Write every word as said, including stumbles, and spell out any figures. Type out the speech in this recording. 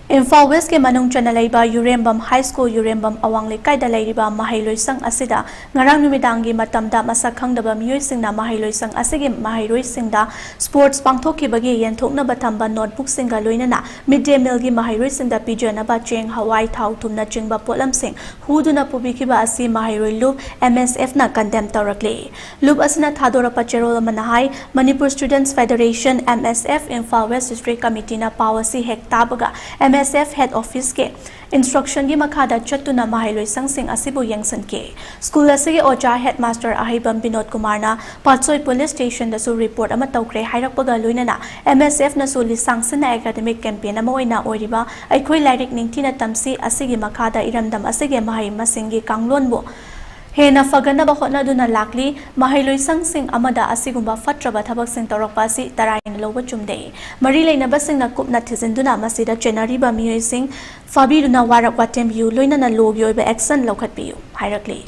ꯏꯝꯐꯥꯜ ꯋꯦꯁꯀꯤ ꯃꯅꯨꯡ ꯆꯟꯅ ꯂꯩꯕ ꯌꯨꯔꯦꯝꯕꯝ ꯍꯥꯏ ꯁ꯭ꯀꯨꯜ ꯌꯨꯔꯦꯝꯕꯝ ꯑꯋꯥꯡ ꯂꯩꯀꯥꯏꯗ ꯂꯩꯔꯤꯕ ꯃꯍꯩꯂꯣꯏꯁꯪ ꯑꯁꯤꯗ ꯉꯔꯥꯡ ꯅꯨꯃꯤꯗꯥꯡꯒꯤ ꯃꯇꯝꯗ ꯃꯁꯛ ꯈꯪꯗꯕ ꯃꯤꯑꯣꯏꯁꯤꯡꯅ ꯃꯍꯩꯂꯣꯏꯁꯪ ꯑꯁꯤꯒꯤ ꯃꯍꯩꯔꯣꯏꯁꯤꯡꯗ ꯁ꯭ꯄꯣꯔꯠꯁ ꯄꯥꯡꯊꯣꯛꯈꯤꯕꯒꯤ ꯌꯦꯟꯊꯣꯛꯅꯕ ꯊꯝꯕ ꯅꯣꯠꯕꯨꯛꯁꯤꯡꯒ ꯂꯣꯏꯅꯅ ꯃꯤꯗ ꯗꯦ ꯃꯤꯜꯒꯤ ꯃꯍꯩꯔꯣꯏꯁꯤꯡꯗ ꯄꯤꯖꯅꯕ ꯆꯦꯡ, ꯍꯋꯥꯏ, ꯊꯥꯎ, ꯊꯨꯝꯅꯆꯤꯡꯕ ꯄꯣꯠꯂꯝꯁꯤꯡ ꯍꯨꯗꯨꯅ ꯄꯨꯕꯤꯈꯤꯕ ꯑꯁꯤ ꯃꯍꯩꯔꯣꯏ ꯂꯨꯞ, ꯑꯦꯝ ꯑꯦꯁ ꯑꯦꯐꯅ ꯀꯟꯗꯦꯝ ꯇꯧꯔꯛꯂꯤ꯫ ꯂꯨꯞ ꯑꯁꯤꯅ ꯊꯥꯗꯣꯔꯛꯄ ꯆꯦꯔꯣꯜ ꯑꯃꯅ ꯍꯥꯏ, ꯃꯅꯤꯄꯨꯔ ꯁ꯭ꯇꯨꯗꯦꯟꯠꯁ ꯐꯦꯗꯔꯦꯁꯟ, ꯑꯦꯝ ꯑꯦꯁ ꯑꯦꯐ, ꯏꯝꯐꯥꯜ ꯋꯦꯁ ꯗꯤꯁꯇ꯭ꯔꯤꯛ ꯀꯃꯤꯇꯤꯅ ꯄꯥꯎ ꯑꯁꯤ ꯍꯦꯛ ꯇꯥꯕꯒ ꯑꯦꯝ ꯑꯦꯁ ꯑꯦꯐ ꯍꯦꯗ ꯑꯣꯐꯤꯁꯀꯤ ꯏꯟꯁꯇ꯭ꯔꯛꯁꯟꯒꯤ ꯃꯈꯥꯗ ꯆꯠꯇꯨꯅ ꯃꯍꯩꯂꯣꯏꯁꯪꯁꯤꯡ ꯑꯁꯤꯕꯨ ꯌꯦꯡꯁꯤꯟꯈꯤ꯫ ꯁ꯭ꯀꯨꯜ ꯑꯁꯤꯒꯤ ꯑꯣꯖꯥ ꯍꯦꯗ ꯃꯥꯁꯇꯔ ꯑꯍꯩꯕꯝ ꯕꯤꯅꯣꯗ ꯀꯨꯃꯥꯔꯅ ꯄꯥꯠꯁꯣꯏ ꯄꯨꯂꯤꯁ ꯁ꯭ꯇꯦꯁꯟꯗꯁꯨ ꯔꯤꯄꯣꯔꯠ ꯑꯃ ꯇꯧꯈ꯭ꯔꯦ ꯍꯥꯏꯔꯛꯄꯒ ꯂꯣꯏꯅꯅ ꯑꯦꯝ ꯑꯦꯁ ꯑꯦꯐꯅꯁꯨ ꯂꯤꯁꯥꯡ ꯁꯤꯟꯅ ꯑꯦꯀꯥꯗꯃꯤꯛ ꯀꯦꯝꯄꯦꯟ ꯑꯃ ꯑꯣꯏꯅ ꯑꯣꯏꯔꯤꯕ ꯑꯩꯈꯣꯏ ꯂꯥꯏꯔꯤꯛ ꯅꯤꯡꯊꯤꯅ ꯇꯝꯁꯤ ꯑꯁꯤꯒꯤ ꯃꯈꯥꯗ ꯏꯔꯝꯗꯝ ꯑꯁꯤꯒꯤ ꯃꯍꯩ ꯃꯁꯤꯡꯒꯤ ꯀꯥꯡꯂꯣꯟꯕꯨ ꯍꯦꯟꯅ ꯐꯒꯠꯅꯕ ꯍꯣꯠꯅꯗꯨꯅ ꯂꯥꯛꯂꯤ꯫ ꯃꯍꯩꯂꯣꯏꯁꯪꯁꯤꯡ ꯑꯃꯗ ꯑꯁꯤꯒꯨꯝꯕ ꯐꯠꯇ꯭ꯔꯕ ꯊꯕꯛꯁꯤꯡ ꯇꯧꯔꯛꯄ ꯑꯁꯤ ꯇꯔꯥꯏꯅ ꯂꯧꯕ ꯆꯨꯝꯗꯦ꯫ ꯃꯔꯤ ꯂꯩꯅꯕꯁꯤꯡꯅ ꯀꯨꯞꯅ ꯊꯤꯖꯤꯟꯗꯨꯅ ꯃꯁꯤꯗ ꯆꯦꯟꯅꯔꯤꯕ ꯃꯤꯑꯣꯏꯁꯤꯡ ꯐꯥꯕꯤꯗꯨꯅ ꯋꯥꯔꯛ ꯋꯥꯇꯦꯝꯕꯤꯌꯨ, ꯂꯣꯏꯅꯅ ꯂꯣꯒꯤ ꯑꯣꯏꯕ ꯑꯦꯛꯁꯟ ꯂꯧꯈꯠꯄꯤꯌꯨ ꯍꯥꯏꯔꯛꯂꯤ꯫